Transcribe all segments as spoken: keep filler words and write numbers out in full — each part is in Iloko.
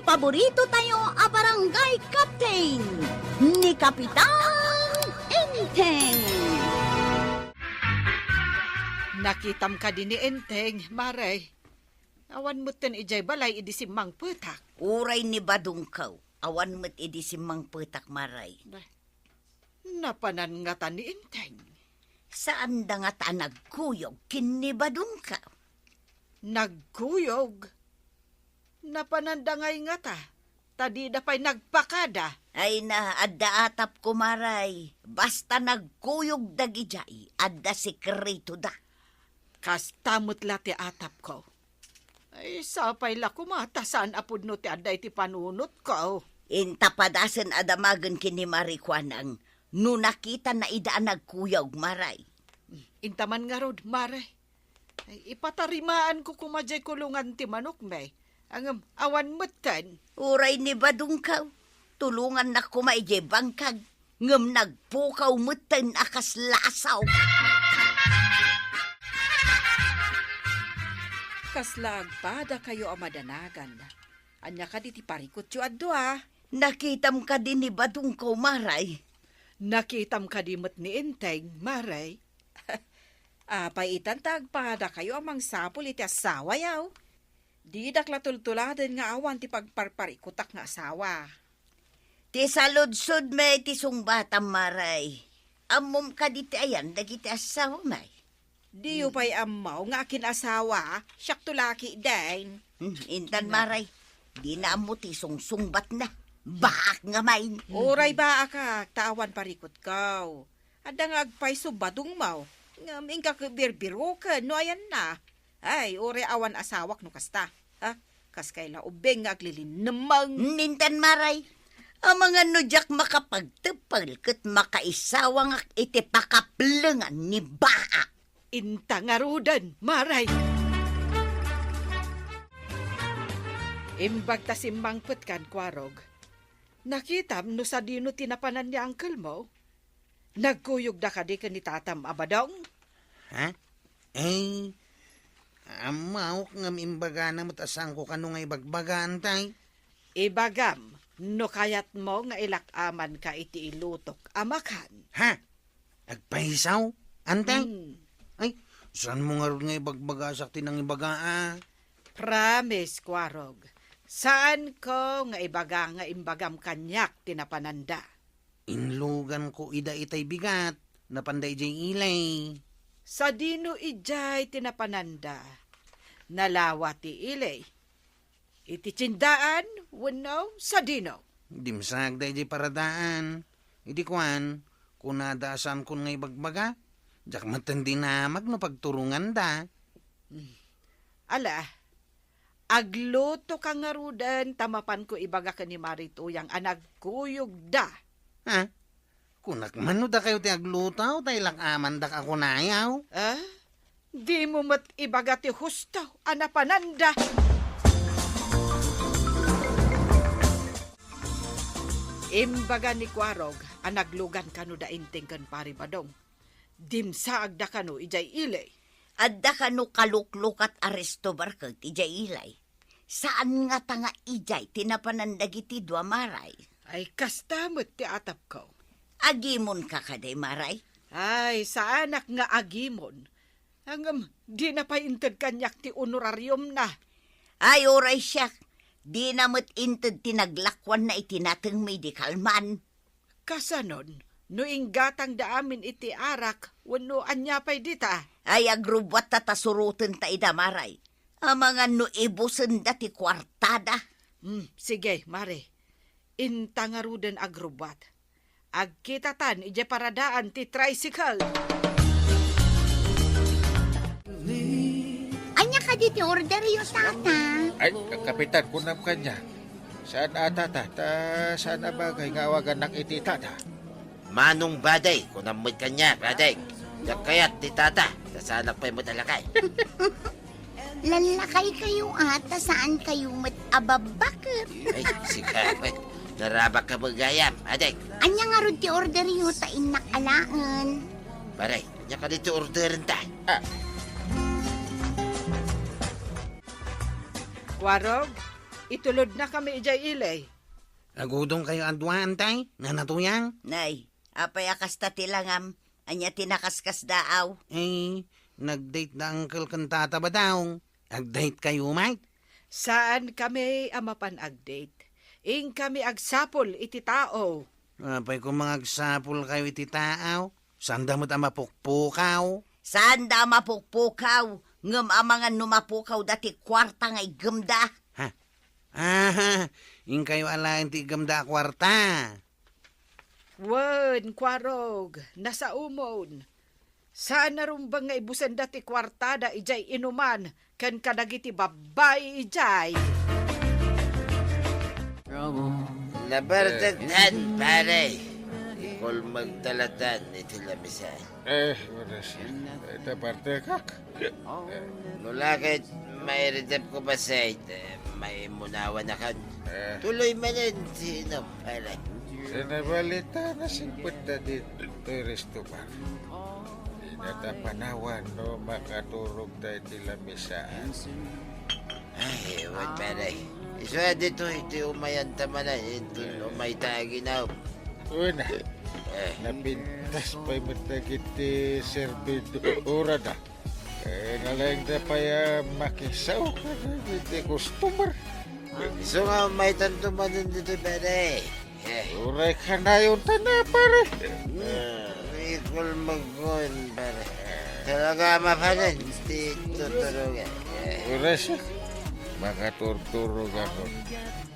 Paborito tayo a barangay captain, ni Kapitan Enteng. Nakitam kadi ni Enteng, Mare? Awan metten idiay balay idi simmangpetak. Uray ni Badongko, awan met idi simmangpetak, Mare. Ba, napanan ngata ni Enteng? Saanda ngata a nagkuyog ken ni Badongko. Nagkuyog? Napananda ngay ngata, ta dida pay nagpakada. Ay na, adda atapko, Mare. Basta nagkuyog dagidiay, adda sekretoda. Kasta met la ti atapko. Ay, sapay la koma ta saan a pudno ti adda iti panunotko. Inta padasen a damagen ken ni Mare Kuanang no nakitanna ida a nagkuyog, Mare. Inta man ngarud, Mare. Ay, ipatarimaanko koma diay kulongan ti manokmi. Ngem awan metten. Uray ni Badongko, tulongannak koma idiay bangkag, ngem nagpukaw metten a kas lasaw. Kasla agpadakayo a madanagan. Ania kadi ti parikutyo a dua? Nakitam kadi ni Badongko, Mare? Nakitam kadi met ni Enteng, Mare? Apay itan ta agpadakayo a mangsapul iti assawayo? Didak la tultuladen nga awan ti pagparparikutak nga asawa. Ti saludsodmi ti sungbatam, Mare. Ammom kadi ti ayan dagiti assawami? Diyo pay ammo nga akin-asawa, siakto la ketdin. Hmm, intan, Mare. Dina ammo ti sungsungbatna. Baak ngamin. Uray baakak, ta awan parikutko. Adda nga agpayso badongmo. Ngem inka ket birbiroken no ayanna. Ay, uray awan asawak no kasta. Ha? Kas kayla ubing nga aglilinnemmeng. Nintan, Mare. Amangan no diak makapagteppel ket makaisawangak iti pakaplengan ni baak. Inta ngaruden, Mare. Imbag ta simmangpetkan, Kuarog. Nakitam no sadino ti napanan ni angkelmo? Nagkuyogda kadi ken ni tatam a badong? Ha? Eh, ammok ngem imbagana met a saanko kano nga ibagbaga, Antay. Ibagam no kayatmo nga ilak-amanka iti ilutok a makan. Ha? Agpayso, Antay? Hmm. Ay, saanmo ngarud nga ibagbaga siak ti nangibaga, a? Promise, Kuarog. Saanko nga ibaga nga imbagam kaniak ti napananda. Inluganko ida itay bigat, napanda idiay ili. Sadino idiay ti napananda? Nalawa ti ili. Iti tiendaan wenno sadino? Dimsaag daydiay paradaan. Idi kuan, kunada a saankon nga ibagbaga. Diak metten dinamag no pagturonganda. Hmm. Ala, aglutoka ngaruden ta mapanko ibaga ken ni Mari Tuyang a nagkuyogda. Ha? Kunak man no dakayo ti agluto, ta ilak-amandak a kunayo. Ah? Dimo met ibaga ti husto a napananda. Imbaga ni Kuarog a naglugan kano da Inting ken Pari Badong. Dimsaagda kano idiay ili. Adda kano kaluklukat a resto bar ket idiay ili. Saan ngata nga idiay ti napanan dagiti dua, Mari? Ay, kasta met ti atapko. Agimonka kadi, Mari? Ay, saanak nga agimon. Ngem, dina pay inted kaniak ti honorariumna. Ay, uray siak, dina met inted ti naglakuanna iti natengmi idi kalman. Kasanon, no inggatangda amin iti arak wenno ania pay dita? Ay, agrubbuatta ta surotenta ida, Mari. Amangan no ibusenda ti kuartada. Hmm, sige, Mari. Inta ngaruden agrubbuat. Agkitatan idiay paradaan ti tricycle. Ania kadi ti orderyo, Tata? Ay, Kapitan, kunam kaniak. Saan a tata, ta saan a bagay nga awagannak iti tata. Manong Bading, kunam met kaniak, Bading. Diak kayat ti tata, ta saanak pay met a lakay. Lallakaykayo a, ta saankayo met a babbaket. Ay, sika met. Narabak ka met gayam, Bading. Ania ngarud ti orderyo ta innak alaen? Pare, ania kadi ti orderenta? Ah. Kuarog, Itulodnakami idiay ili. Agudongkayo a dua, Antay? Nana Tuyang? Nay, apay a kasta ti langam? Ania ti nakaskasdaaw? Eh, nag-date da Uncle ken Tata Badong. Ag-date kayo, Mike? Saankami a mapan ag-date. Inkami agsapul iti tao. Apay koma nga agsapulkayo iti tao? Saanda met a mapukpukaw? Saanda a mapukpukaw, ngem amangan no mapukawda ti kuarta nga iggemda. Ha? Aha, inkayo alaen ti iggemda a kuarta? Wen, Kuarog, nasaomon. Saan a rumbeng nga ibusenda ti kuartada idiay inuman ken kadagiti babbai idiay. Nabartektan, pare. Ikulmeg talatan iti lamisaan. Eh, oras. Ita parte kak. No la ket mairidep ko bassit, eh, maimunawan akan. Eh. Tuloy manen ti inom, pare. Sinabalita na simpet da ditoy resto bar. Inata panawan no makaturog da iti lamisaan. Ay, wen, pare. Isu a ditoy ti umayanta manen, inton umayta aginawem. Una, eh, napintas pay met dagiti servidorada. Eh, nalaingda pay a makisaw kadagiti customer. Isu nga umaytanto manen ditoy, pare. Eh. Uray kanayon ta na, pare. Hmm. Ikulmeg, pare. Talaga, mapanen ti tuturugan. Eh. Uray siya. Makaturturog ako.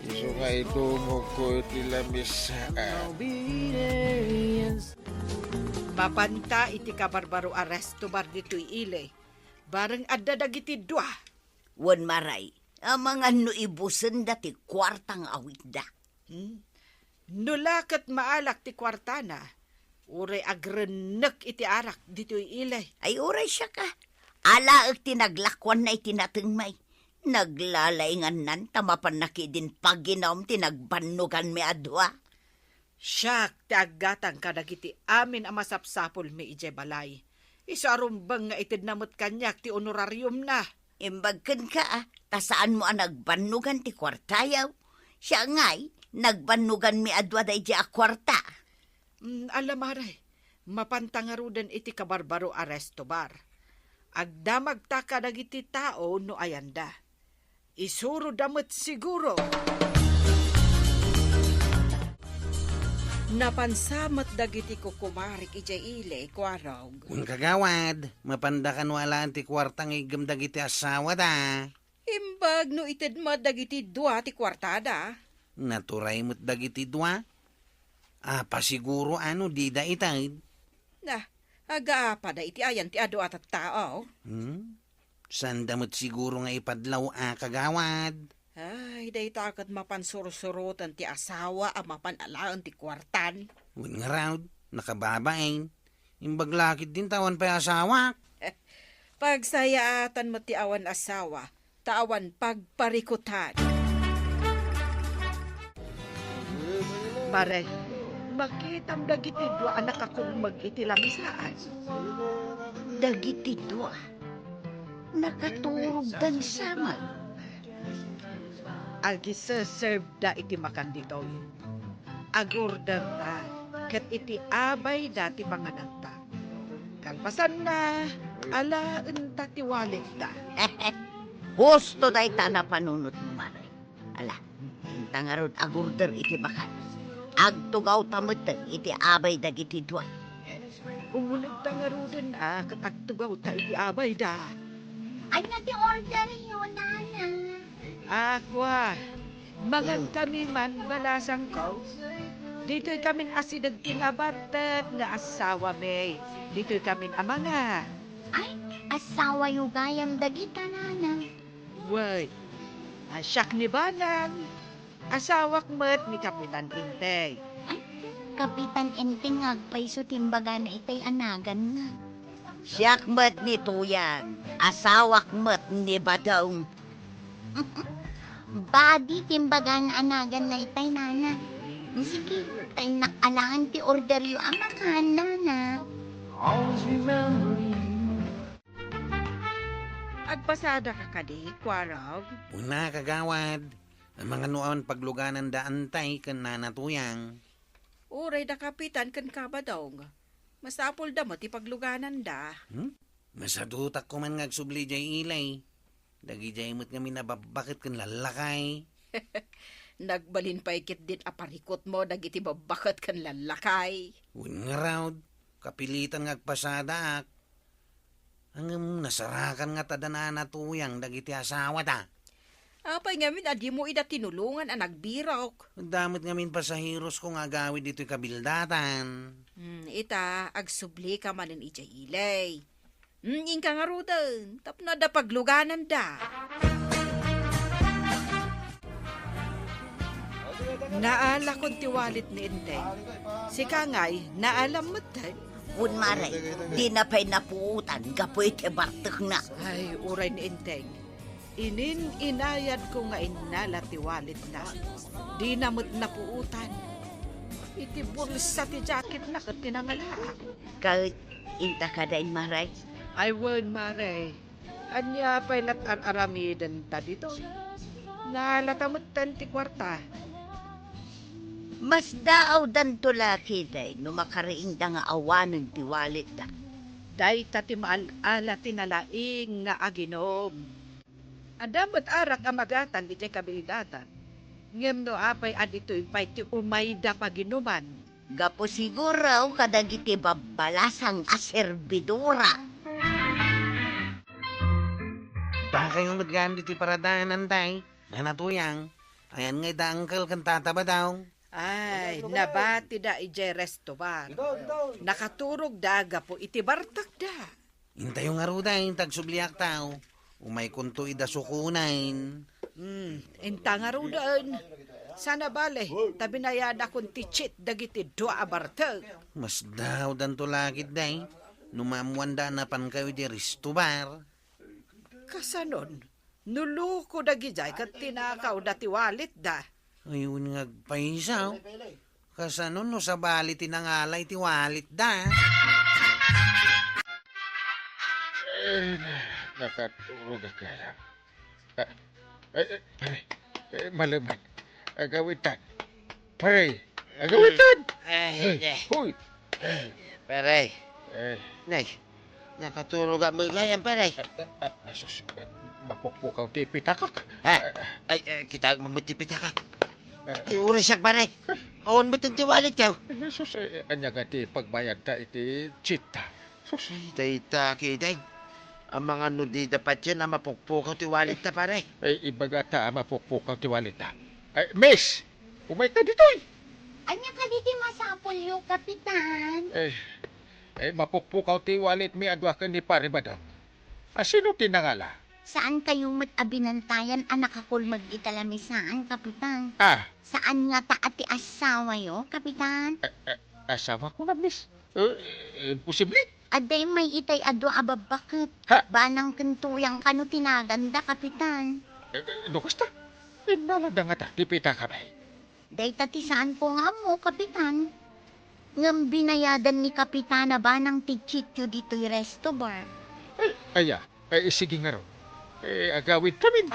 Isu nga idumog ko iti lamisa. Mapanta iti kabarbaro a resto bar ditoy ili. Bareng adda dagiti dua. Wen, maray, amangan no ibusenda ti kuarta nga awitda. Hmm? No la ket maalak ti kuartana, uray agrennek iti arak ditoy ili. Ay, uray siak a. Alaek ti naglakuanna iti natengmi. Naglalaingannan ta mapanna ketdin paginaom ti nagbannoganmi a dua. Siak ti aggatang kadagiti amin a masapsapulmi idiay balay. Isu a rumbeng nga itedna met kaniak ti honorariumna. Imbag kenka, a, ta saanmo a nagbannogan ti kuartayo. Siak ngay, nagbannoganmi a dua daydiay a kuarta. Mm, ala, maray, mapanta ngaruden iti kabarbaro a resto bar. Agdamagta kadagiti tao no ayanda. Isuroda met siguro. Napansa met dagiti kukumarik idiay ili, Kuarog. Wen, kagawad, mapanda kano alaen ti kuarta nga iggem dagiti asawada. Imbag no ited met dagiti dua ti kuartada. Naturay met dagiti dua. Apa siguro a no dida ited? Na, agaapada iti ayan ti adu a tattao. Hmm? Saanda met siguro nga ipadlaw a, kagawad. Ay, dayta ket mapan sursuroten ti asawa a mapan alaen ti kuartan. Wen ngarud, nakababain. Imbag la ketdin ta awan pay asawak. Pagsayaatan met ti awan asawa, ta awan pagparikutan. Pare, makitam dagiti dua a nakakulmeg iti lamisaan. Dagiti dua, nakaturogdan samak. Agiseserveda iti makan ditoy. Agorderda ket iti abayda ti pangananta. Kalpasanna, alaenta ti walletda. Husto dayta a napanunotmo, Mare. Ala, inta ngarud agorder iti makan. Agtugawta met iti abay dagiti dua. Umunegta ngaruden a ket agtugawta iti abayda. Ania ti orderyo, Nana? Akua, mangankami man, balasangko. Ditoy kamin asideg ti nabartek nga asawami. Ditoy kamin a manga. Ay, asawayo gayam dagita, Nana. Wen, a, siak ni Banang. Asawak met ni Kapitan Enteng. Ay, Kapitan Enteng nga agpayso ti imbagana itay a naganna. Siak met ni Tuyang. Asawak met ni Badong. Badi ti imbagana a naganna itay, Nana. Sige, ta innak alaen ti orderyo a makan, Nana. Agpasadaka kadi, Kuarog? Una, kagawad. Amangan no awan paglugananda Antay ken Nana Tuyang. Uray da Kapitan ken Kabadong. Masapulda met ti paglugananda. Hmm? Masadutak koman nga agsubli idiay ilay. Dagidiay met ngamin a babbaket ken lallakay. Nagbalin pay ketdin a parikutmo dagiti babbaket ken lallakay. Wen ngarud, kapilitan nga agpasadaak. Ngem nasarakan ngata da Nana Tuyang dagiti asawada. Apay ngamin a dimo ida tinulongan a nagbirok? Adda met ngamin pasaherosko nga agawid ditoy kabildatan. Hmm, ita, agsublika manen idiay ilay. Hmm, inka ngaruden, tapno adda paglugananda. Naalakon ti wallet ni Enteng. Sika ngay, naalam metten? Wen, Mare, dina pay napuotan gapu iti bartekna. Ay, uray ni Enteng. Inin-inayadko nga innala ti walletna. Dina met napuotan. Iti bulsa ti jacketna ket tinangalaak. Ket inta kadi, Mare? Ay, wen, Mare. Ania pay lat ar-aramidenta ditoy? Naalata metten ti kuarta. Masdaawdanto la ketdi no makariingda nga awanen ti walletda. Dayta ti maal-ala ti nalaing nga aginom. Adda met arak a magatang idiay kabildatan. Ngem no apay a ditoy pay ti umayda paginuman? Gapu siguro kadagiti babbalasang a servidora. Dakayo met gayam ditoy paradanan, tay. Nana Tuyang, ayan nga ida Uncle ken Tata Badong? Ay, nabatida idiay resto bar. Nakaturogda gapu iti bartekda. Intayo ngaruden, ta agsubliakto. Umaykonto ida sukonen. Hmm, inta ngaruden. Saan a bale, ta binayadakon ti cheat dagiti dua a bartek. Masdaawdanto la ketdi, no maammoanda a napankayo idiay resto bar. Kasanon, no loko dagidiay ket tinakawda ti walletda. Ay, wen nga agpayso. Kasano no sabali ti nangalay ti walletda? Eh, nakaturog a kaya. Ah, eh, eh, pare, eh, maleman. Agawid ta. Pare, agawid ta. Eh, eh, eh. Hoy. Pare. Eh. Nay, nakaturog a megayan, pare. Ah, ah, ah, sus, eh, mapukpukaw ti pitakak. Ha? Ah, ah. Ay, eh, kita mo ti pitakak. Ah. Ti oras siya, pare. Awan mo ti wallet, yaw. Eh, sus, eh, ania nga ti pagbayad ta iti cheat ta? Sus. Ay, dayta, kiday. Amangan no dida patien a mapukpukaw ti wallet ta, pare. Eh, ibaga ta a mapukpukaw ti wallet ta. Eh, miss! Umay ka ditoy! Ania kadi ti masapulyo, Kapitan? Eh, eh, mapukpukaw ti wallet mi a dua ken ni Pare Badong. A, sino ti nangala? Saan kayo met a binantayan a nakakulmeg ita lamisaan, Kapitan? Ah. Saan ngata a ti asawayo, Kapitan? Eh, eh, asawa ko na, miss. Eh, eh, imposible. Adda immay itay a dua a babbaket. Ha? Banang ken Tuyang kano ti naganda, Kapitan. Eh, eh, no kasta? Innalada ngata ti pitakami. Dayta ti saanko nga ammo, Kapitan. Ngem binayadan ni Kapitana Banang ti cheatyo ditoy resto bar. Ay, aya. Ay, sige ngarud. Eh, agawid kami.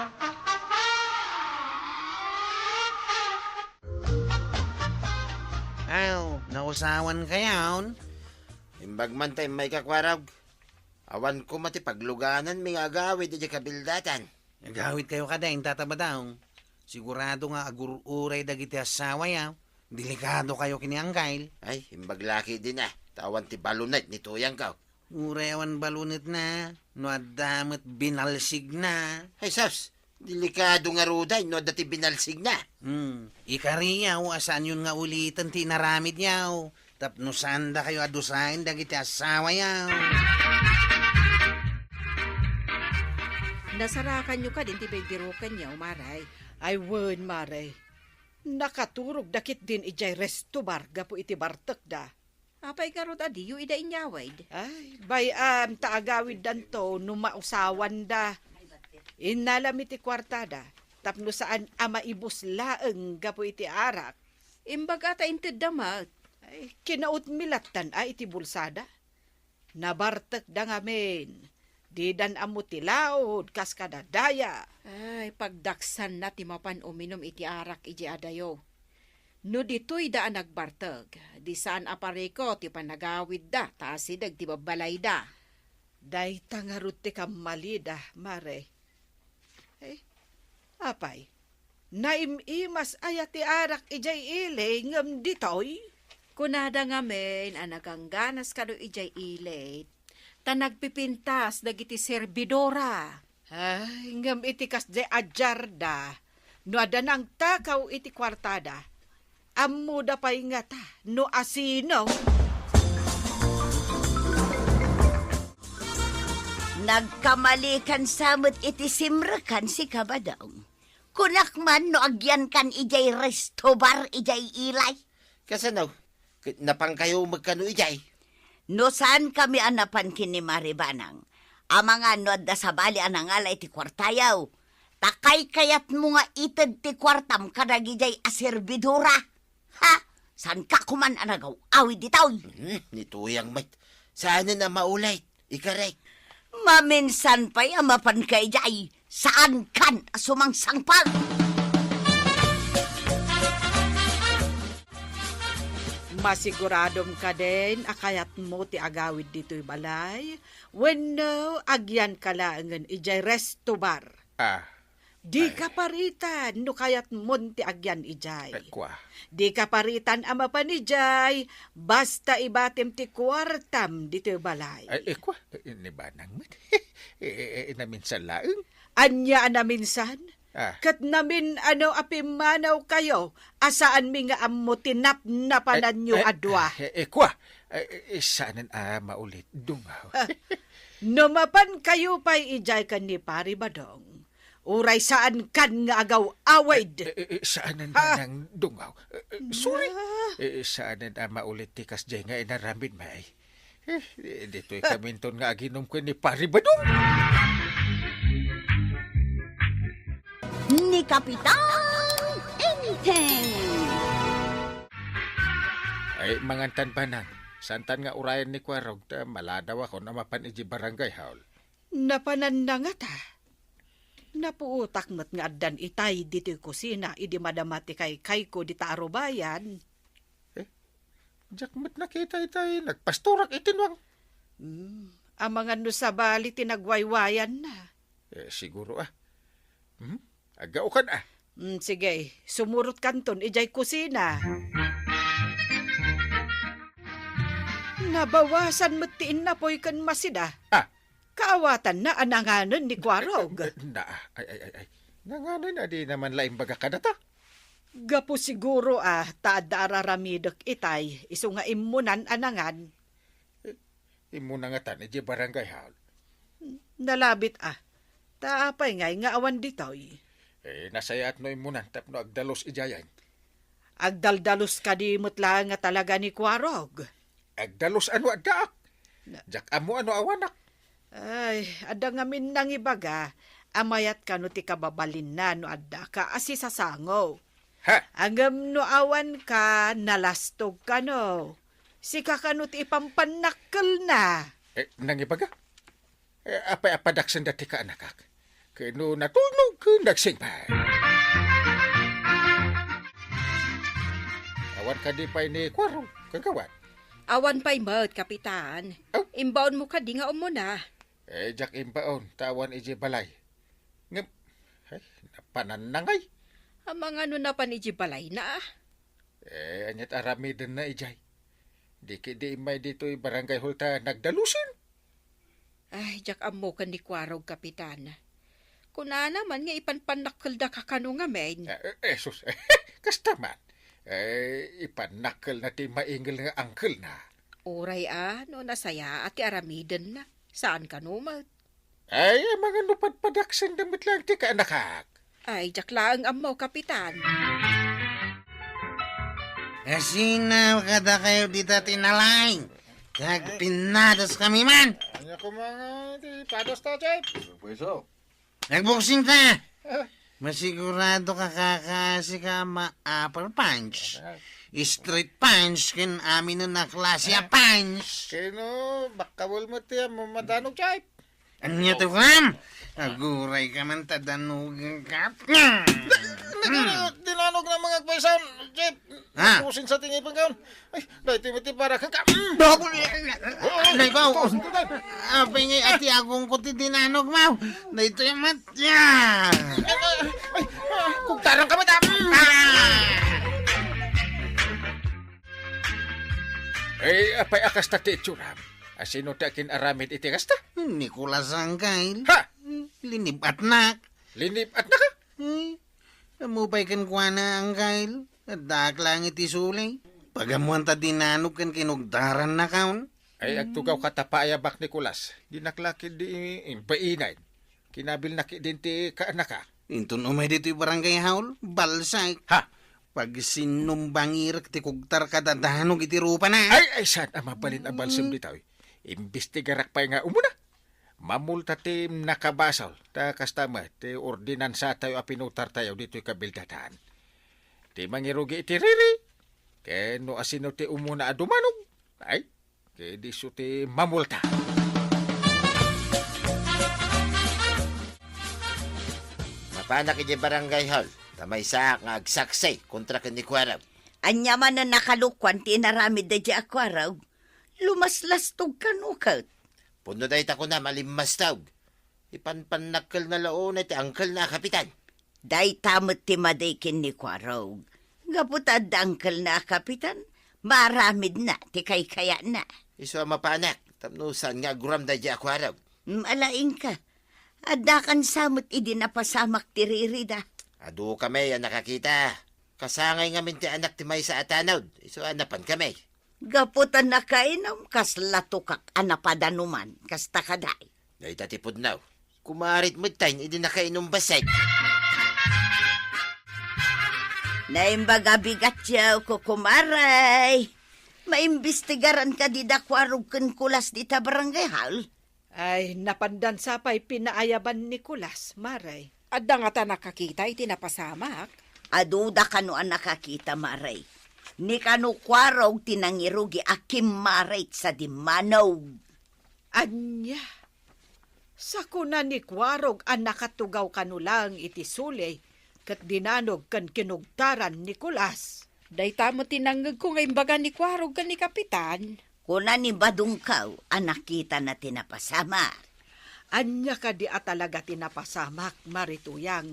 Aw, nausawan kayon. Imbag man ta immay ka, Kuarog. Awan koma ti paglugananmi nga agawid idiay kabildatan. Agawid kayo kadi, Tata Badong. Sigurado nga agur-uray dagiti asawayo. Delikado kayo ken ni Angkel. Ay, imbag la ketdin a, ta awan ti balunet ni Tuyangko. Uray awan balunetna, no adda met binalsigna. Ay, sus, delikado ngaruden no adda ti binalsigna. Hmm, ikariyo a saanyon nga uliten ti inaramidyo. Tapno saandakayo a dusaen dagiti asawayo. Nasarakanyo kadin ti bibirokanyo, Mare? Ay, wen, Mare. Nakaturogda ketdin idiay resto bar gapu iti bartekda. Apay ngarud a diyo ida inyawid? Ay, bay-am ta agawiddanto no mausawanda. Innalami ti kuartada tapno saan a maibus laeng gapu iti arak. Imbag a ta intedda met. Ay, kinautmi lattan a iti bulsada. Nabartekda ngamin. Didan ammo ti laud kas kadadaya. Ay, pagdaksanna ti mapan uminum iti arak idiay adayo. No ditoyda a nagbartek, di saan a parikut ti panagawidda ta asideg ti babbalayda. Dayta ngarud ti kammalida, Mare. Eh, apay, naim-imas aya ti arak idiay ili ngem ditoy? Kunada ngamin a nagangganas kano idiay ili, ta nagpipintas dagiti serbidora. Ay, ngem iti kasdiay a diarda, no adda nangtakaw iti kuartada, ammoda pay ngata no asino. Nagkamalikan sa met iti simrekan, sika, Badong. Kunak man no agyankan idiay resto bar idiay ili. Kasano? Ket napankayo met kano idiay? No saankami a napan ken ni Mari Banang, amangan no adda sabali a nangala iti kuartayo, ta kaykayatmo nga ited ti kuartam kadagidiay a serbidora. Ha? Saanka koman a nagaw-awid ditoy? Hmm, ni Tuyang met. Saanen a maulit. Ikarek. Maminsan pay a mapanka idiay, saankan a sumangsangpet. Masiguradom kadin a kayatmo ti agawid ditoy balay, wenno agyanka laengen idiay resto bar? Ah, Dika paritan no kayatmon ti agyan idiay. Eh, kua. Dika paritan a mapan idiay, basta ibatim ti kuartam ditoy balay. Ay, eh, kua. Eh, ni Banang met. Eh, eh, eh, naminsan laeng. Ania a naminsan? Ah. Ket namin-ano a pimmanawkayo a saanmi nga ammo ti napnapananyo a dua. Eh, eh, kua. Eh, eh, saanen a maulit, dungaw. Ah, no mapankayo pay idiay ken ni Pari Badong, uray saankan nga agaw-awid. Eh, eh, eh, saanen a dungaw. Eh, eh, sorry. Eh, eh, saanen a maulit ti kasdiay nga inaramidmi. Eh, di-, ditoy kaminton nga aginom ken ni Pari Badong. Ni Kapitan Enteng. Ay, mangantan, Banang. Saantan nga urayen ni Kuarog ta maladawakon a mapan idiay barangay hall. Napananna ngata. Napuotak met nga addan itay ditoy kusina idi madama ti kaykayko dita a rubayan. Eh, diak met nakita itay nagpastorak iti nuang. Hmm, amangan no sabali ti nagwaywayanna. Eh, siguro, ah. Hmm? Aggaokan, ah. Hmm, sige, sumurotkanton idiay kusina. Nabawasan met ti innapoy ken masida. Ah. Kaawatanna a nanganen ni Kuarog. Na, ay, ay, ay, ay. Nanganen a dina man la imbaga kadata? Gapu siguro a ta adda araramidek itay, isu nga immunan a nangan. Eh, immuna ngatan idiay barangay hall. Nalabit a. Ta apay ngay nga awan ditoy? Eh, nasayaat no immunan tapno agdalus idiayen. Agdaldalus kadi met laeng nga talaga ni Kuarog? Agdalus a no addaak. Na- Diak ammo a no awanak. Ay, adda ngamin nangibaga a mayat kano ti kababalinna no addaka a sisasango. Ha? Ngem no awanka, nalastog kano. Sika kano ti ipampannakkelna. Eh, nangibaga? Eh, apay a padaksenda ti kaanakak? Ken no natulnog ken nagsingpet. Awan kadi pay ni Kuarog, kagawad? Awan pay met, Kapitan. Aw? Imbaonmo kadi nga ummuna? Eh, diak imbaon, ta awan idiay balay. Ngem, ay, napananna ngay. Amangan no napan idiay balayna, ah. Eh, aniat aramidenna idiay? Di ketdi immay ditoy barangay hall ta nagdalusen. Ay, diak ammo ken ni Kuarog, Kapitan. Kunana man nga ipanpannakkelda kakano ngamin. Eh, eh, eh, sus, kasta man. Eh, ipannakkelna ti maingel nga angkelna. Uray a, no nasayaat ti aramidenna. Saan kano met? Ay, amangan no padpadaksenda met laeng ti kaanakak. Ay, diak laeng ammo, Kapitan. Asinaw kadakayo dita ti nalaing. Agpinnadas kami man. Ania koma nga ti padas ta, Jay? Pweso. Nagboxing ta. Ah. Masigurado ka, kaka, sika ma-upper punch. Ah. Straight punch, ken amin a klase a punch. Keno, bakawel mo ti, ah, madanog, Jay. Ania ti kuam? Aguray ka man ta danugan ka. Nagdinanog na mga agpaysan, Jeff. Ha? Pusin sa tingi pagkaon. Ay, dahil ti para ka. Double. Ay, baw. Apay nga ati agong ko ti dinanog mo. Dahil ito yung mat-, ya. Ay, ay, ay, kugtaran ka, madam. Ah! Eh, apay a kasta ti itsuram? Asino ti akin-aramid iti kasta? Nicolas, anggail. Ha? Linib-atnak. Linib-atnak ka? Eh, ammo pay kenkuana, anggail. Addaak lang iti sulay. Pagamuan ta dinanog ken kinugdaran na kaon. Ay, agtugaw ka ta paayabak, Nicolas. Dinak la ketdi imbainay. Kinabilnak ketdin ti kaanaka. Inton umay ditoy barangay hall, balsek. Ha? Pagsinumbangirek ti kugtar kada danog iti rupana. Ay, ay, saan a mabalin a balsem ditoy? Imbestigarak pay nga umuna. Mamulta ti nakabasol. Ta kasta met ti ordinansatayo a pinutartayo ditoy kabildatan. Ti mangirugi iti riri, ken no asino ti umuna a dumanog, ay, ket isu ti mamulta. Mapanak idiay barangay hall, ta maysaak nga agsaksi kontra ken ni Kuarog. Ania manen a kalokuan ti inaramid daydiay a Kuarog? Lumaslastog kano ket? Pudno dayta kunam a limmastog. Ipanpannakkelna la unay ti angkelna a kapitan. Dayta met ti madi ken ni Kuarog. Gapu ta adda angkelna a kapitan, maaramidna ti kaykayatna. Isu a mapanak, tapno saan nga aguram daydiay a Kuarog. Mm, ala, inka. Addakan sa met idi napasamak ti ririda. Adu kami a nakakita. Kasangay ngamin ti anak ti maysa a tanod. Isu a napan kami. Gapu ta nakainum, kasla tukak a napadanuman, kasta kadi. Dayta ti pudno. Kumarit met tayo idi nakainum bassit. Naimbag a bigatyo, kukumaray. Maimbestigaran kadi da Kuarog ken Kulas dita barangay hall? Ay, napandan sa pay pinaayaban ni Kulas, Maray. Adda ngata nakakita iti napasamak? Aduda kano a nakakita, Maray. Ni kano Kuarog ti nangirugi a kimmarit sa dimmanog. Ania? Sakuna ni Kuarog a nakatugaw kano lang iti sulay ket dinanog ken kinugtaran ni Kulas. Dayta met ti nangngegko nga imbaga ni Kuarog ken ni Kapitan. Kuna ni Badungkaw a nakitana ti napasamak. Ania kadi a talaga ti napasamak, Mari Tuyang?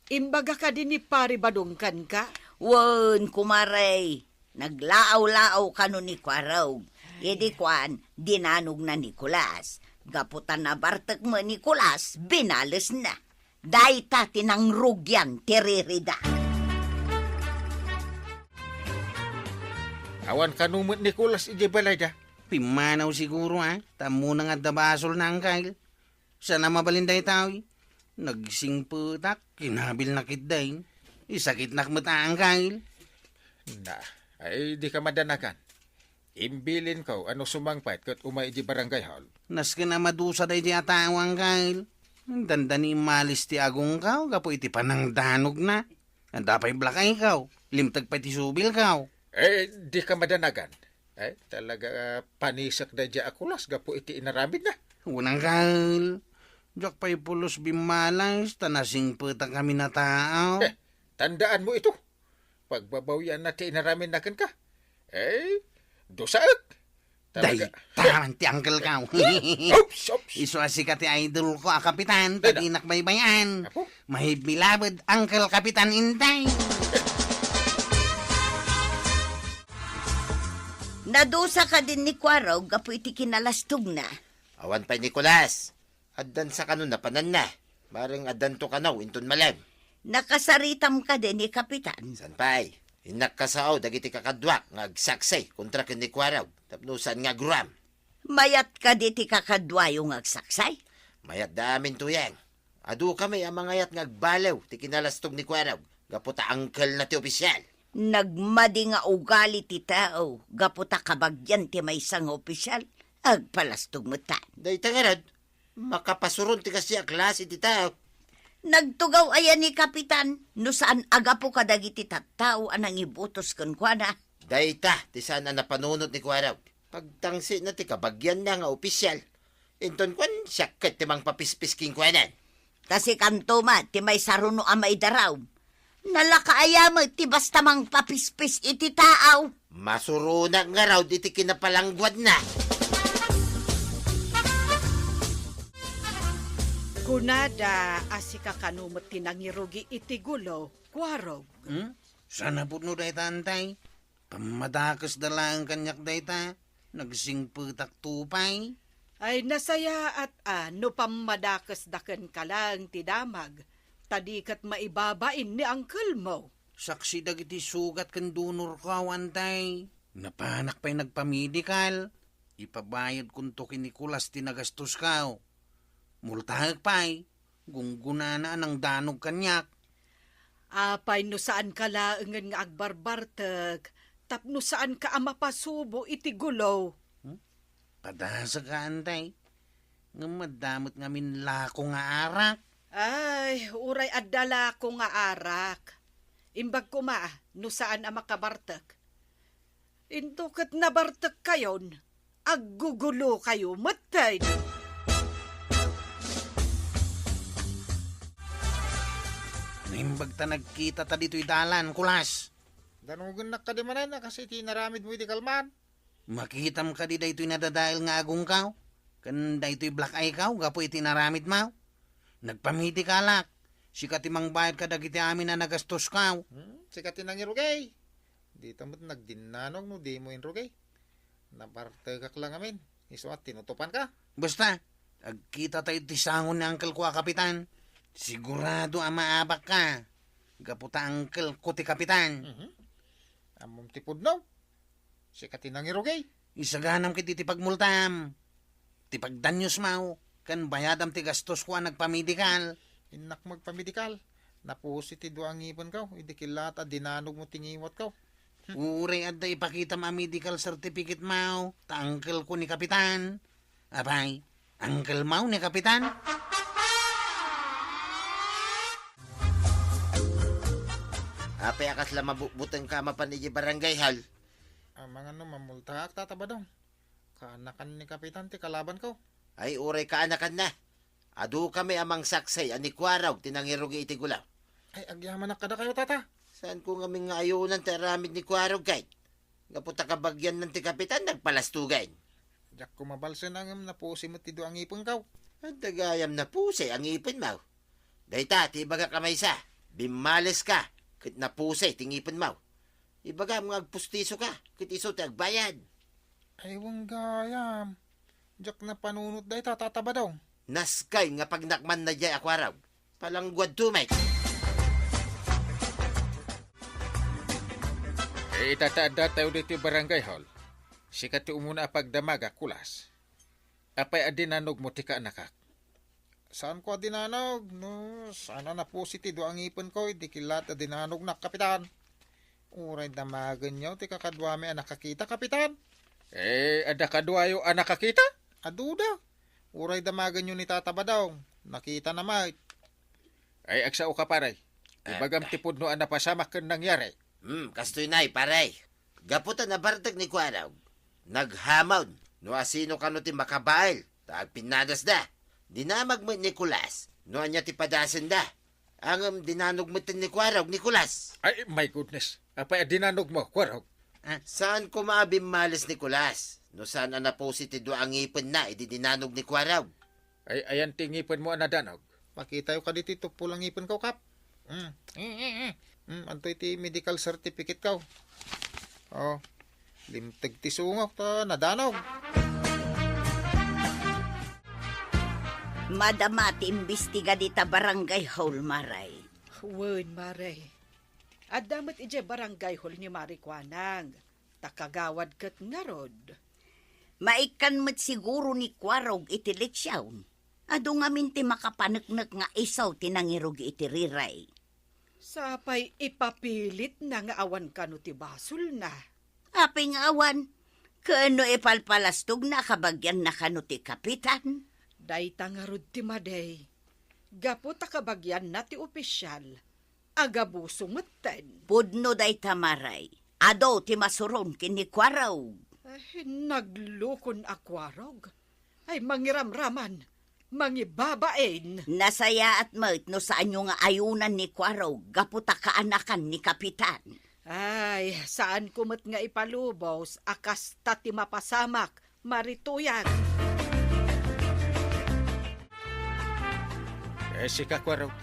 Imbaga kadi ni Pari Badungkan ka? Wen, kumaray, naglaaw-laaw kano ni Kuarog. Idi kuan, dinanogna ni Kulas. Gapu ta nabartek met ni Kulas, binalesna. Dayta ti nangrugian ti ririda. Awan kano met ni Kulas idiay balayda? Pimmanaw siguro, a. Ta ammona nga adda basolna, Angkel. Saan a mabalin dayta, uy. Nagsingpetak, kinabilna ketdin. Isakitnak met, a, Angkel. Na, ay, di ka madanagan. Imbilinko a no sumangpet ket umay idiay barangay hall. Nasken a madusa daydiay a tao, Angkel. Dandani immalis ti agongko gapu iti panangdanogna. Adda pay blakayko. Limteg pay ti subilko. Eh, di ka madanagan. Eh, talaga, ah, panisek daydiay a Kulas gapu iti inaramidna. Wen, Angkel. Diak pay pulos bimmalis ta nasingpetak amin a tao. Eh, tandaanmo ito. Pagbabawianna ti inaramidna kenka. Eh, dusaek. Talaga. Dayta man ti angkelko. Oops, oops. Isu a sika ti idolko a kapitan, ta dinak baybay-an. Apo? Mahibbilabed, Angkel Kapitan Inday. Nadusa kadin ni Kuarog gapu iti kinalastogna? Awan pay, Nicolas. Addan sa kano napananna. Mareng addanto kano inton malem. Nakasaritam kadi ni Kapitan? Saan pay? Innak kasao dagiti kakaduak nga agsaksi kontra ken ni Kuarog tapno saan nga aguram. Mayat kadi ti kakaduayo nga agsaksi? Mayat da amin, Tuyang. Adu kami a mangayat nga agbaliw ti kinalastog ni Kuarog gapu ta angkelna ti opisyal. Nagmadi nga ugali ti tao gapu ta kabagian ti maysa nga opisyal. Agpalastog met ta. Dayta ngarud, makapasuron ti kasdi a klase ti tao. Nagtugaw aya ni Kapitan no saan a gapu kadagiti tattao a nangibutos kenkuana? Dayta ti saan a napanunot ni Kuarog. Pagtangsina ti kabagianna nga opisyal, Inton kuan, siak ket ti mangpapispis kenkuana. Ta sikanto met ti maisaruno a maidaraw. Nalaka aya met ti basta mangpapispis iti taaw? Masuronak ngarud iti kinapalangguadna. Kunada a sika kano met ti nangirugi iti gulo, Kuarog. Hmm? Saan a pudno dayta, Antay? Pammadakesda laeng kaniak dayta, nagsingpetakto pay. Ay, nasayaat a no pammadakesda kenka laeng ti damag, ta di ket maibabain ni angkelmo. Saksi dagiti sugat ken donorko, Antay. Napanak pay nagpamedikal. Ipabayadkonto ken ni Kulas ti nagastosko. Multaek pay, gunggonana a nangdanog kaniak. Apay no saanka laengen nga agbarbartek tapno saanka a mapasubo iti gulo? Hmm? Padasek, Antay. Ngem adda met ngamin lako nga arak. Ay, uray adda lako nga arak. Imbag koma no saan a makabartek. Intoket nabartekkayon, aggugulokayo metten. Naimbag ta nagkitata ditoy dalan, Kulas. Danogennak kadi manen a kas iti inaramidmo idi kalman? Makitam kadi daytoy nadadael nga agongko? Ken daytoy black eye ko gapu iti inaramidmo? Nagpamedikalak. Sika ti mangbayad kadagiti amin a nagastosko. Hmm, sika ti nangirugi. Dita met nagdinnanog no dimo inrugi. Nabartekak la ngamin. Isu a tinutopanka. Basta, agkitatayo ti sango ni angkelko a kapitan. Sigurado a maabakka. Gapu ta angkelko ti kapitan. Mhm. Ammom ti pudno. Sika ti nangirugi. Isaganam ketdi ti pagmultam. Ti pagdaniosmo, ken bayadam ti gastosko a nagpamedikal. Innak magpamedikal. Napusi ti dua a ngipenko, idi kilat a dinanogmo ti ngiwatko. Uray adda ipakitam a medical certificate-mo, ta angkelko ni Kapitan. Apay, angkelmo ni Kapitan? Apay a kasla mabutbutengka a mapan idiay barangay hall? Amangan no mamultaak, Tata Badong. Kaanakan ni Kapitan ti kalabanko. Ay, uray kaanakanna. Adukami a mangsaksi a ni Kuarog ti nangirugi iti gulo. Ay, agyamanak kadakayo, Tata. Saanko ngamin nga ayonan ti aramid ni Kuarog ket? Gapu ta kabagiannan ti Kapitan, nagpalastogan. Diakko mabalsen a ngem napusi met ti dua a ngipenko. Adda gayam napusi a ngipenmo. Dayta ti ibagak a maysa, bimmaleska ket napusi ti ngipenmo. Ibagam nga agpustisoka ket isu ti agbayad. Ay, wen gayam. Diak napanunot dayta, Tata Badong. Naskay nga pagnakmanna diay a Kuarog. Palangguadto met. Eh, ita ta addatayo ditoy barangay hall. Sika ti umuna a pagdamagak, Kulas. Apay a dinanogmo ti kaanakak? Saanko a dinanog, no saan a napusi ti dua a ngipenko idi kilat a dinanognak, Kapitan. Uray damagenyo ti kakaduami a nakakita, Kapitan. Eh, adda kaduayo a nakakita? Aduda. Uray damagenyo ni Tata Badong, nakitana met. Ay, agsaoka, pare. Eh, ibagam ti pudno a napasamak ken nangyari. Hmm, kastoy nay, pare. Gapu ta nabartek ni Kuarog, naghamon no asino kano ti makabael ta agpinnadasda. Dinamag met ni Kulas no ania ti padasenda. Ngem dinanog metten ni Kuarog ni Kulas. Ay, my goodness. Apay a dinanogmo, Kuarog? Ah, saan koma a bimmales ni Kulas no saan a napusi ti dua a ngipenna idi dinanog ni Kuarog? Ay, ayan ti ngipenmo a nadanog? Pakitayo kadi ti tuppol a ngipenko, Kap. Mm. Mm, mm, mm. Mm, adtoy ti medical certificate ko. Oh, limteg ti sungok ta nadanog. Madama ti imbestiga dita barangay hall, Maray. Wen, Maray. Adda met idiay barangay hall ni Mari Kuanang, ta kagawad ket ngarud. Maikkan met siguro ni Kuarog iti leksyon. Adu ngamin ti makapaneknek nga isu ti nangirugi iti riray. Sapay ipapilitna nga awan kano ti basolna. Apay nga awan? Ken no ipalpalastogna a kabagianna kano ti kapitan? Dayta ngarud ti madi. Gapu ta kabagianna ti opisyal, agabuso metten. Pudno dayta, Maray. Adu ti masuron ken ni Kuarog. Eh, naglukon a Kuarog. Ay, mangiramraman, mangibabain. Nasayaat met no saanyo nga ayunan ni Kuarog gapu ta kaanakan ni Kapitan. Ay, saanko met nga ipalubos a kasta ti mapasamak, Mari Tuyang. Eh, sika, Kuarog,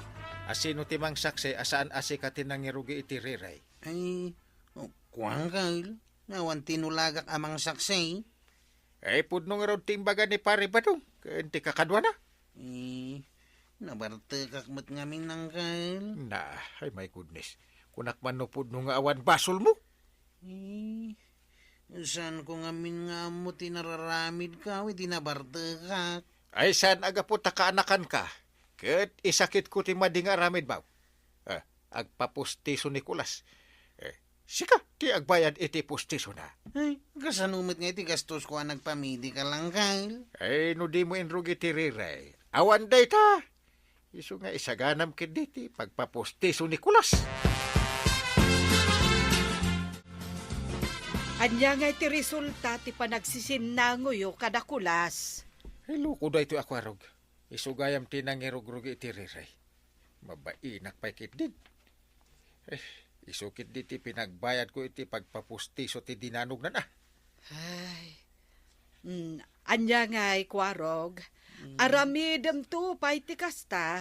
a sino ti mangsaksi a saan a sika ti nangirugi iti riray? Ay, oh, kuan, Kyle. Awan tinulagak a mangsaksi. Eh, pudno ngarud ti imbaga ni Pare Badong ken ti kakaduana. Eh, nabartekak met ngamin, Uncle. Na, ay, my goodness. Kunak man no pudno nga awan basolmo. Eh, saanko ngamin nga ammo ti nararamidko, iti nabartekak. Ay, saan a gapu ta kaanakanka, ket isakitko ti madi nga aramidmo. Eh, agpapustiso ni Kulas. Eh, sika ti agbayad iti pustisona. Ay, kasano met nga iti gastosko a nagpamedikal, Uncle? Ay, no dimo inrugi ti riray, awan dayta. Isu nga isaganam ketdi ti pagpapustiso ni Kulas. Ania nga iti resulta ti panagsisinnangoyo kada Kulas? Ay, loko daytoy a Kuarog. Isu gayam ti nangirugrugi iti riray. Mabainak pay ketdin. Eh, isu ketdi ti pinagbayadko iti pagpapustiso ti dinanognan, a. Ay. Mm, ania ngay, Kuarog? Mm. Aramidemto pay ti kasta.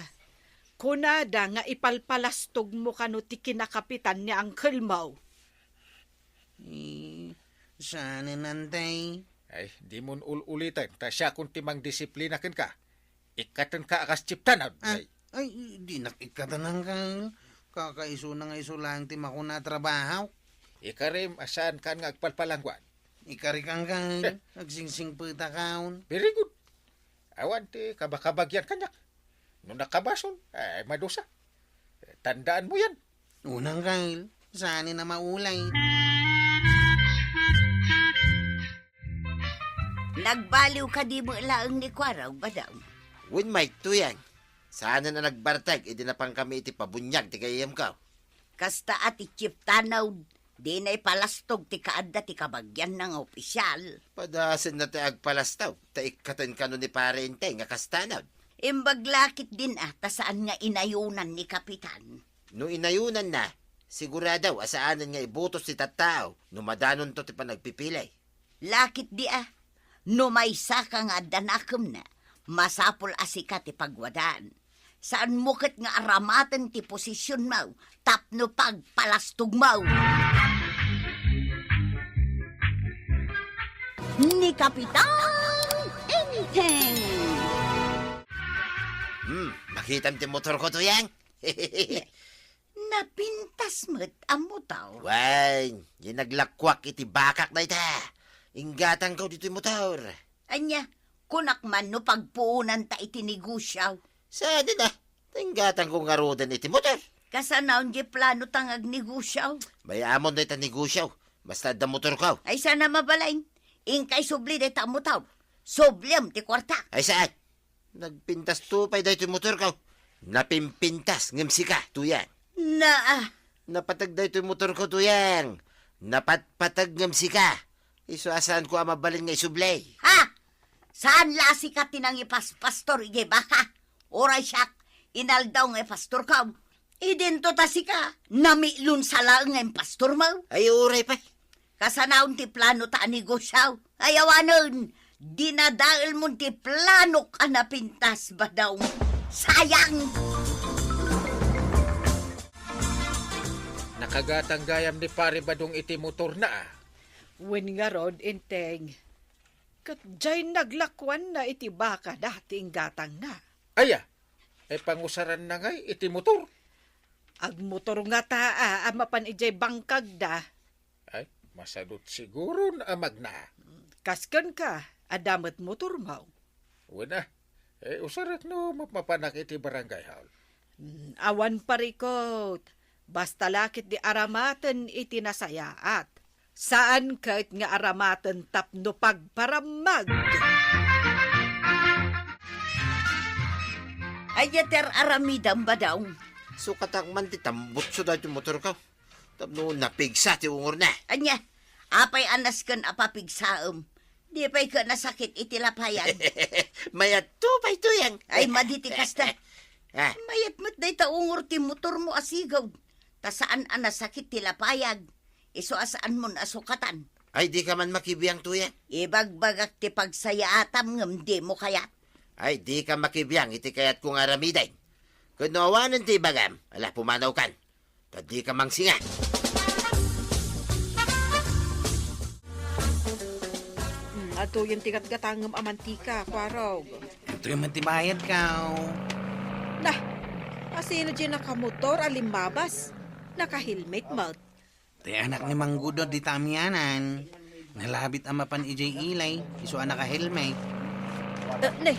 Kunada nga ipalpalastogmo kano ti kinakapitan ni angkelmo. Eh, saanen, Uncle. Ay, dimon ul-uliten, ta siakon ti mangdisiplina kenka. Ikkatenka a kas chief tanod. Ah, ay. Ay, dinak ikkaten, Uncle. Kakaisuna nga isu laeng ti makuna a trabaho. Ikarim a saankan nga agpalpalangguad. Ikarik, Uncle. Agsingsingpetakon. Very good. Awan ti kabakabagian kaniak. No nakabasol, ay, madusa. Tandaanmo yan. Unang, Kyle, saan na maulay. Nagbaliw kadi met laeng ni Kuarog, Badong? Wen, Mike, Tuyang. Saan a nagbartag idi napankami iti pabuniag ti gayyemko. Kasta a ti chief tanod, dina ipalastog ti kaadda ti kabagianna nga opisial. Padasenna ti agpalastog, ta ikkaten kano ni Pare Enteng a kas tanod. Imbag la ketdin a, ta saan nga inayunan ni Kapitan. No inayunanna, sigurado a saanen nga ibutos ti tattao no madanonto ti panagpipili. La ketdi a, no maysaka nga adda nakemna, masapul a sika ti pagwadaan. Saanmo ket nga aramaten ti posisionmo tapno pagpalastogmo. Ni Kapitan Enteng. Hmm, makitam ti motorko, Tuyang? Napintas met a motor. Wen, naglakuak iti bakak dayta. Inggatangko ditoy motor. Ania, kunak man no pagpuonanta iti negosio. Saan a, ta inggatangko ngaruden iti motor. Kasano diay planota nga agnegosio? Mayamon dayta negosio. Basta adda motorko. Ay, saan a mabalin. Inkay subli dayta a motor. Subliam ti kuarta. Ay, saan? Nagpintasto pay daytoy motorko. Napimpintas ngem sika, Tuyang. Na, ah. Napateg daytoy motorko, Tuyang. Napatpateg ngem sika. Isu a saanko a mabalin nga isubli. Ha? Saan la a sika ti nangipaspastor idiay baka? Uray siak, inaldaw nga ipastorko. Idinto ta sika, namiklon sa laeng nga impastormo. Ay, uray pay. Kasanaon ti planota a negosio. Ay, awanen, dinadaelmon ti planok a napintas, Badong. Sayang! Nakagatang gayam ni Pare Badong iti motorna, a. Wen ngarud, Enteng. Ket diay naglakuanna iti bakada ti inggatangna. Aya, ay pangusaranna ngay iti motor? Agmotor ngata a, a mapan idiay bangkagda. Ay, masadut siguron a magna. Kas kenka, adda met motormo. Wen a, eh, usarek no mapmapanak iti barangay hall. Mm, awan parikot. Basta la ketdi aramaten iti nasayaat. Saan ket nga aramaten tapno pagparammag. Aya ti ar-aramidem, Badong? Sukatak man ti tambutso daytoy motorko. Tapno napigsa ti ungorna. Ania, apay a nasken a papigsaem? Di pay ka nasakit iti lapayag. Mayatto pay, Tuyang. Ay, madi ti kasta. Ah. Mayat met dayta ungor ti motormo a sigud. Ta saan a nasakit ti lapayag. Isu a saanmon a sukatan. Ay, di ka man makibiang, Tuyang. Ibagbagak ti pagsayaatam ngem dimo kayat. Ay, di ka makibiang iti kayatko nga aramiden. Ket no awanen ti ibagam, ala, pumanawkan. Ta di ka mangsinga. Hmm, adtoyen ti gatgatangem a mantika, Kuarog. Adtoy met ti bayadko. Nah, asino diay nakamotor a limmabas? Nakahelmet met. Ti anak ni Mang Gudod dita amianan. Nalabit a mapan idiay ili, isu a nakahelmet. Eh, ne,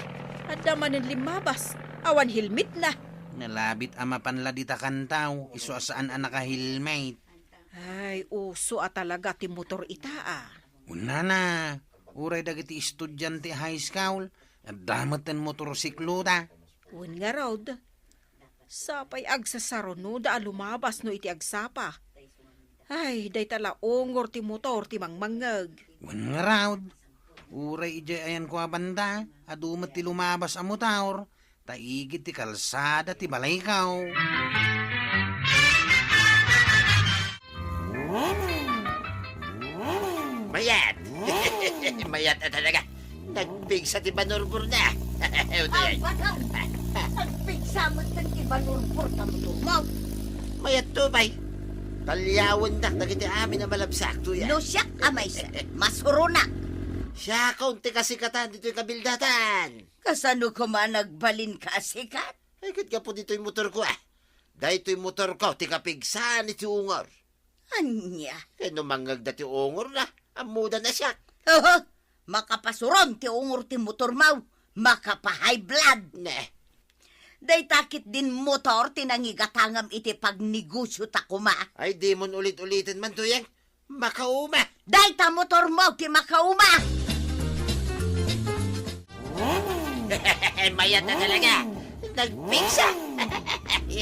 adda manen limmabas. Awan helmetna. Nalabit a mapan la dita kantaw, isu a saan a nakahelmet. Ay, uso a talaga ti motor ita, a. Unana, uray dagiti estudiante high school, adda met ti motorsikloda. Wen ngarud, sapay agsasarunoda a lumabas no iti agsapa. Ay, dayta la ungor ti motor ti mangmangngeg. Wen ngarud, uray idiay ayanko a banda, adu met ti lumabas a motor, ta igid ti kalsada ti balayko. Mayat! Mayat a talaga. Nagpigsa ti banurborna. Utoy. Ay, bagaw! Nagpigsa met ti banurborta, motormo. Mayat to, bay. Talyawendak dagiti amin a malabsak, Tuyang. No siak a maysa, masuronak. Siakon ti kasikatan ditoy kabildatan. Kasano koma nagbalinka a sikat? Ay, ket gapu ditoy motorko, a. Daytoy motorko ti kapigsaan iti ungor. Ania? Ket no mangngegda ti ungorna, ammoda a siak. Oho, makapasuron ti ungor ti motormo, makapa-high blood. Ne. Dayta ketdin motor ti nangigatangam iti pagnegosiota koma. Ay, dimon ulit-uliten man, Tuyang. Makauma! Dayta motormo ti makauma! Mayat a talaga! Nagpigsa!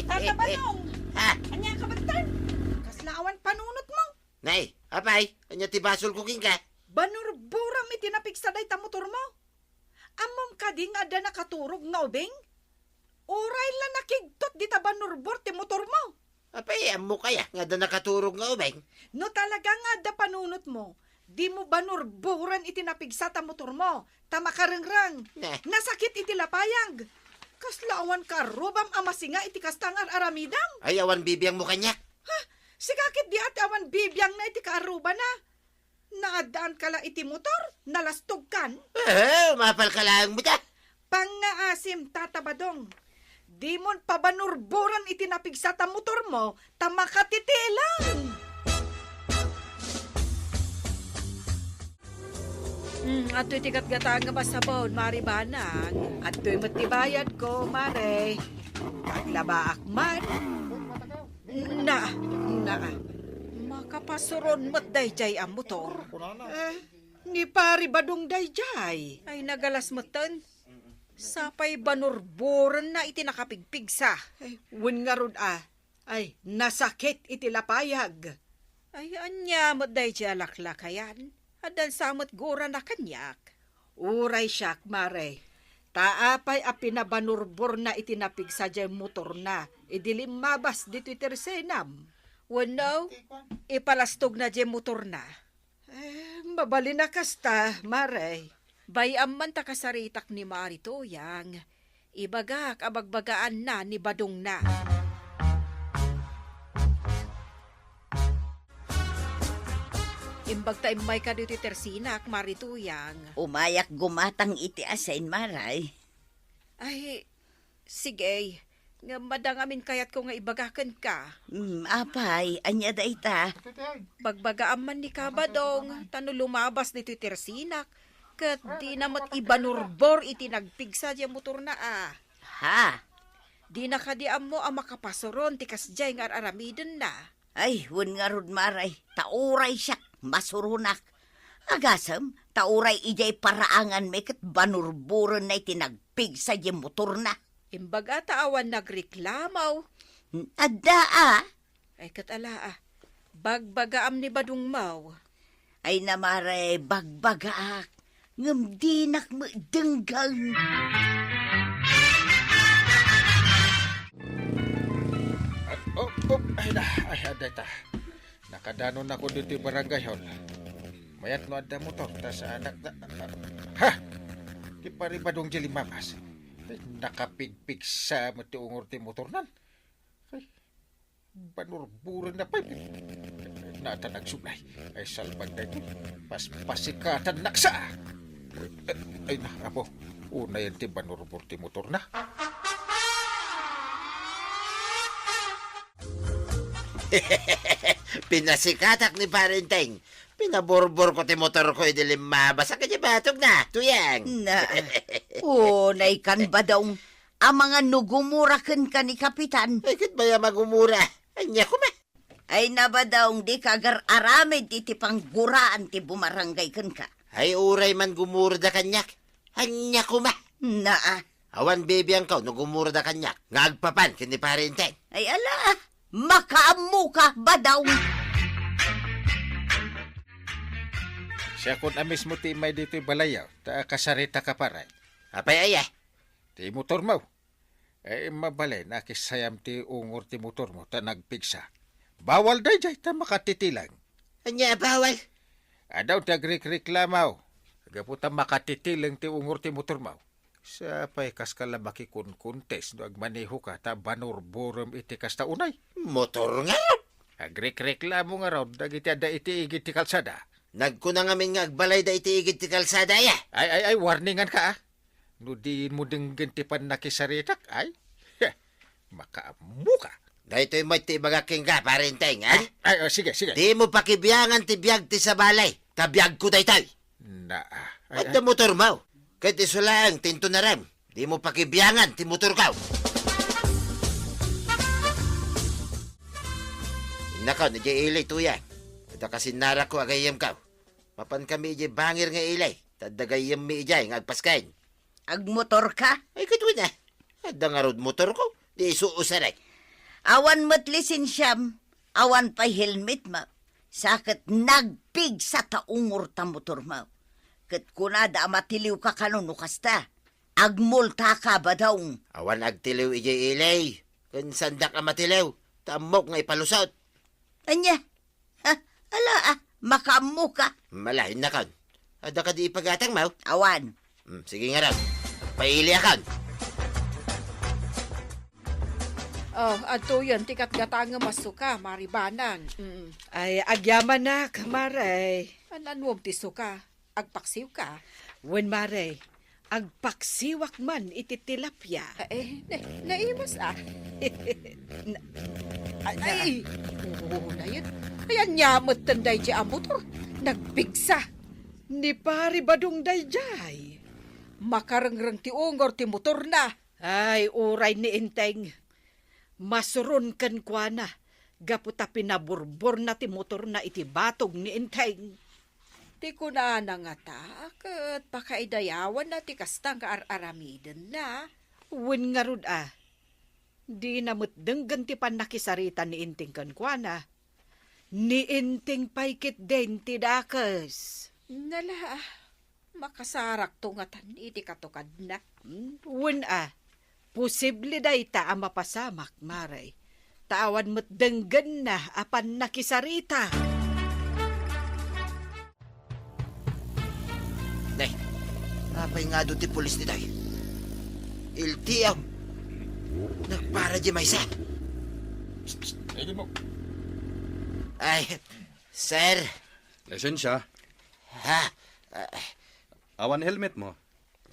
Tata Badong! Ha? Ania ka, Bagtan? Kasla awan panunotmo? Nay, apay, ania ti basolko kenka? Banurboram iti napigsa dayta motormo. Ammom kadi nga adda nakaturog nga ubing? Uray la nakigtot dita banurbor ti motormo. Apay, ammok aya nga adda nakaturog nga ubing? No talaga nga adda panunotmo, dimo banurboran iti napigsa ta motormo, ta makarengreng. Neh. Nasakit iti lapayag. Kasla awan kaarrubam a masinga iti kasta nga ar-aramidem? Ay, awan bibiangmo kaniak. Ha? Sika ket di a ti awan bibiangna iti kaarrubana. Naaddaanka la iti motor, nalastogkan? Eh, mapalka laeng met, a. Pangngaasim, Tata Badong. Dimon pabanurboran iti napigsa ta motormo, ta makatitilang. Hmm, adtoy ti gatgatangem a sabon, Mari Banang. Adtoy met ti bayadko, Mare. Aglabaak man. Na, na. Makapasuron met daydiay a motor. Eh, ni Pari Badong daydiay. Ay, nagalas metten. Sapay banurborenna iti nakapigpigsa. Ay, wen ngarud a. Ay, nasakit iti lapayag. Ay, ania met daydiay a laklakayan? Addan sa met gurana kaniak. Uray siak, Mare. Ta apay a pinabanurborna iti napigsa diay motorna idi limmabas ditoy tersenam? Wenno, ipalastogna diay motorna. Eh, mabalin a kasta, Mare. Bay-am man ta kasaritak ni Mari Tuyang. Ibagak a bagbagaanna ni Badongna. Imbag ta immayka ditoy tersinak, Mari Tuyang. Umayak gumatang iti asin, Mare. Ay, sige. Ngem adda ngamin kayatko nga ibaga kenka. Mm, apay, ania dayta? Bagbagaam man ni Ka Badong, ta no lumabas ditoy tersinak, ket dina met ibanurbor iti nagpigsa diay motorna a. Ha? Dina kadi ammo a makapasuron ti kasdiay nga ar-aramidenna. Ay, wen ngarud, Mare, ta uray siak, masuronak. Agasem, ta uray idiay paraanganmi ket banurborenna iti nagpigsa diay motorna. Imbaga ta awan nagreklamo. Adda a. Ay, ket ala a. Bagbagaam ni Badongmo. Ay na, Mare, bagbagaak. ngem dinak met denggen. Ah, oh, oh, ay na, ay, adda ita. Nakadanonnakon ditoy barangay hall. Mayat no adda motor, ta saanak na, ha? Ti Pari Badong di limapas. Nakapigpigsa met ti ungor ti motornan. Ay, banurburenna pay. Natan agsublay. Ay, salbag daytoy. Paspasikatannak sa. Ay na, apo. Unayen ti banurbor ti motorna. Pinasikatak ni Pari Enteng. Pinaburbor ko ti motor ko idi limmabas a kadi batog na, Tuyang. Na, unay kan, Badong. Amangan no gumura kenka ni Kapitan. Ay, ket mayat a gumura. Ania koma? Ay, na, Badong, dika agar-aramid iti pangguraan ti bumarangay kenka. Ay, uray man gumurada kaniak. Ania koma? Naa. Awan bibiangko no gumurada kaniak nga agpapan ken ni Pari Enteng. Ay, ala, makaammoka, Badong. Siakon a mismo ti immay ditoy balayyo, ta akasaritaka pay. Apay aya? Ti motormo. Eh, mabalin, nakisayam ti ungor ti motormo ta nagpigsa. Bawal daydiay ta makatitileng. Ania a bawal? Adda ti agrekreklamo gapu ta makatitileng ti ungor ti motormo. Sapay kaska la makikunkuntes no agmanehoka ta banurburem iti kasta unay. Motor ngarud? Agrekreklamo ngarud dagiti adda iti igid ti kalsada. Nagkuna ngamin nga agbalayda iti igid ti kalsada, aya? Ay, ay, ay, warninganka, a. No diin mo denggen ti pannakisaritak, ay, makaammoka. Daytoy met ti ibagak kenka, Pari Enteng, a? Ay, ay, oh, sige, sige. Dimo pakibiangan ti biag ti sabali, ta biagko daytoy. Na, ay, ay. Adda motormo. Ket isu laeng ti intunarem. Dimo pakibiangan ti motorko. Innakon idiay ili, Tuyang. Adda kasinnarakko a gayyemko. Mapankami idiay bangir nga ili, ta adda gayyemmi idiay nga agpasken. Agmotorka? Ay, ket wen a. Adda ngarud motorko, di isu usarek. Awan met lisensiam, awan pay helmetmo. Sa ket nagpigsa ta ungor ta motormo. Ket kunada a matiliwka kano no kasta. Agmultaka, Badong. Awan agtiliw idiay ili. Ken saandak a matiliw, ta ammok nga ipalusot. Ania? Ha? Ala, a, makaammoka. Ala, innakon. Adda kadi ipagatangmo? Awan. Hmm, sige ngarud. Pailiakon. Oh, adtoyen ti gatgatangem a suka, Mari Banang. Mm. Ay, agyamanak, Mari. An-anuem ti suka? Agpaksiwka? Wen, Mari. Agpaksiwak man iti tilapia. Eh, na, naimas, a. Na, ay, ay, oo, dayta. Ay, ania metten daydiay a motor? Nagpigsa. Ni Pari Badong daydiay. Makarengreng ti ungor ti motorna. Ay, uray ni Enteng. Masuron kenkuana, gapu ta pinaburborna ti motorna iti batog ni Enteng. Ti kunana ngata, ket pakaidayawanna ti kasta nga ar-aramidenna. Wen ngarud a, dina met denggen ti pannakisarita ni Enteng kenkuana. Ni Enteng pay ketdin ti dakes. Nala, makasarakto ngatan iti katukadna. Hmm, wen a, posible dayta a mapasamak, Mari. Ta awan met denggenna a pannakisarita. Ne, apay nga adu ti pulis ditoy? L T M. Nagpara di maysa. Psst, psst. Ay, di mo. Ay, sir. Lisensia? Ha? Ah, awan helmet mo?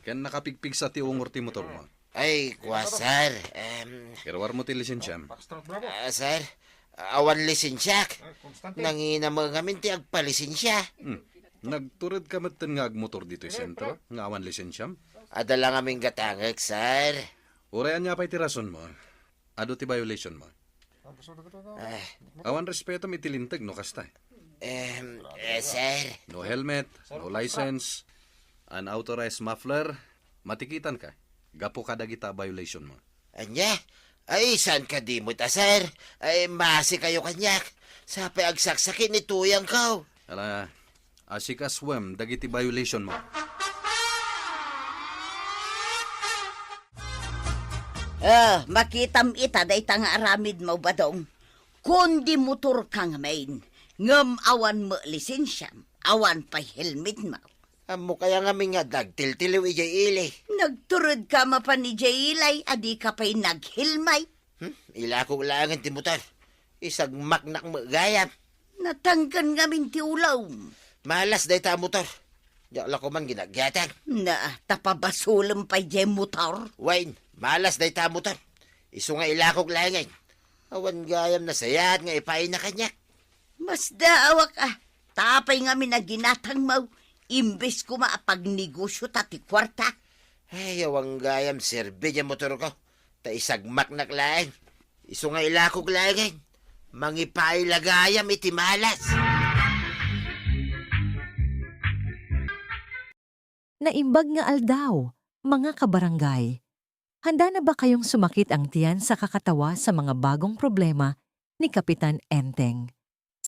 Ken nakapigpigsa ti ungor ti motor mo? Ay, kua, sir. Em, Iruar mo ti lisensiam. Ah, sir, awan lisensiak. Nangina mo ngamin ti agpalisensia. Hmm. Nagtured ka metten nga agmotor ditoy sentro nga awan lisensiam? Adda la ngamin gatangek, sir. Uray ania pay ti rason mo? Adu ti violation mo? Eh. Awan respetom iti linteg no kasta. Em, eh, sir. No helmet, no license, unauthorized muffler, matikitanka gapu kadagita violation mo. Ania? Ay, saan ka di met a, sir? Ay, maasikayo kaniak. Sapay agsaksakit ni tuyangko. Ala, asikasuem dagiti violation mo. Ah, makitam ita dayta nga aramidmo, Badong. Kundi motorka ngamin, ngem awan met lisensiam, awan pay helmetmo. Ammok aya ngamin nga adda agtiltiliw idiay ili? Nagturedka mapan idiay ili a dika pay naghelmet? Hmm? Ilakok laengen ti motor. Isagmaknak met gayam. Natangken ngamin ti ulom. Malas dayta a motor. Diak la koman ginagyatang. Na, ta pabasolem pay diay motor. Wen, malas dayta a motor. Isu nga ilakok laengen. Awan gayam nasayaat nga ipaayna kaniak. Masdaawak a, ta apay ngamin a ginatangmo, imbes koma a pagnegosio ta ti kuarta. Ay, awan gayam serbi diay motorko, ta isagmaknak laeng. Isu nga ilakok laeng, mangipaay la gayam iti malas. Naimbag nga aldaw, mga kabarangay. Handa na ba kayong sumakit ang tiyan sa kakatawa sa mga bagong problema ni Kapitan Enteng?